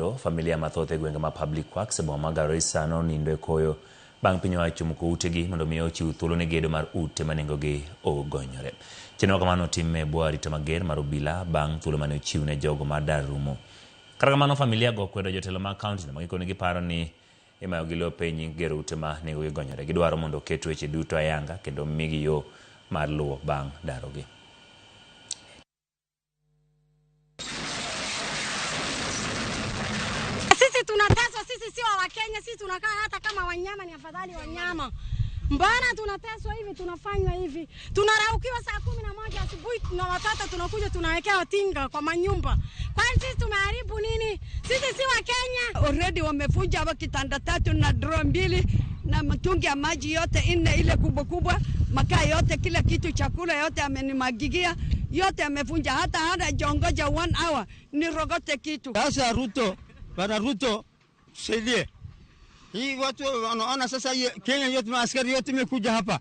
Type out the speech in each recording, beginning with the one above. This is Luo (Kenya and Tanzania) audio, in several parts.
Familia mathoth e gwenge ma Public Works e boma ma Garissa nonindo e koyo bang' piny owacho muko utegi mondo mi ochiw thuolo ne gedo mar ute ma nengogi ogonyore. Chenro kamano otim e bwo arita mager mar obila bang' thuolo mane ochiw ne jogo mar dar rumo. Kata kamano familia go okwedo jotelo mag kaunti no magikone giparo ni imayogi lope e nying gero ute ma nengogi ogonyore. Gidwaro mondo oket weche duto ayanga kendo migi yo mar luwo bang' darogi. Sisi tunateswa, sisi sio Wakenya, sisi tunakaa hata kama wanyama, ni afadhali wanyama. Mbona tunateswa hivi, tunafanywa hivi? Tunaraukiwa saa 11 asubuhi na watoto tunakuja tunawekewa tinga kwa manyumba. Kwani sisi tumeharibu nini? Sisi si Wakenya. Already wamevunja hapa kitanda 3 na drawer 2 na mtungi ya maji yote 4 ile kubwa kubwa, makaa yote, kila kitu, chakula yote amenimagigia, yote amevunja, hata hana jongoja 1 hour nirogote kitu. Sasa Ruto, bana Ruto, tusaidie. Hii watu wanaona sasa hii Kenya yote maaskari yote imekuja hapa.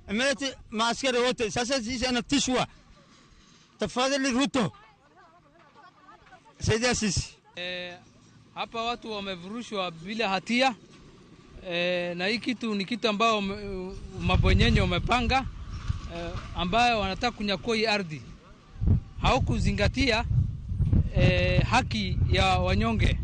Amelete maaskari wote, sasa sisi anatishwa. Tafadhali Ruto, saidia sisi. Hapa watu wamevurushwa bila hatia. Na hii kitu ni kitu ambao mabwenyenye wamepanga, ambayo wanataka kunyakua hii ardhi. Hawakuzingatia haki ya wanyonge.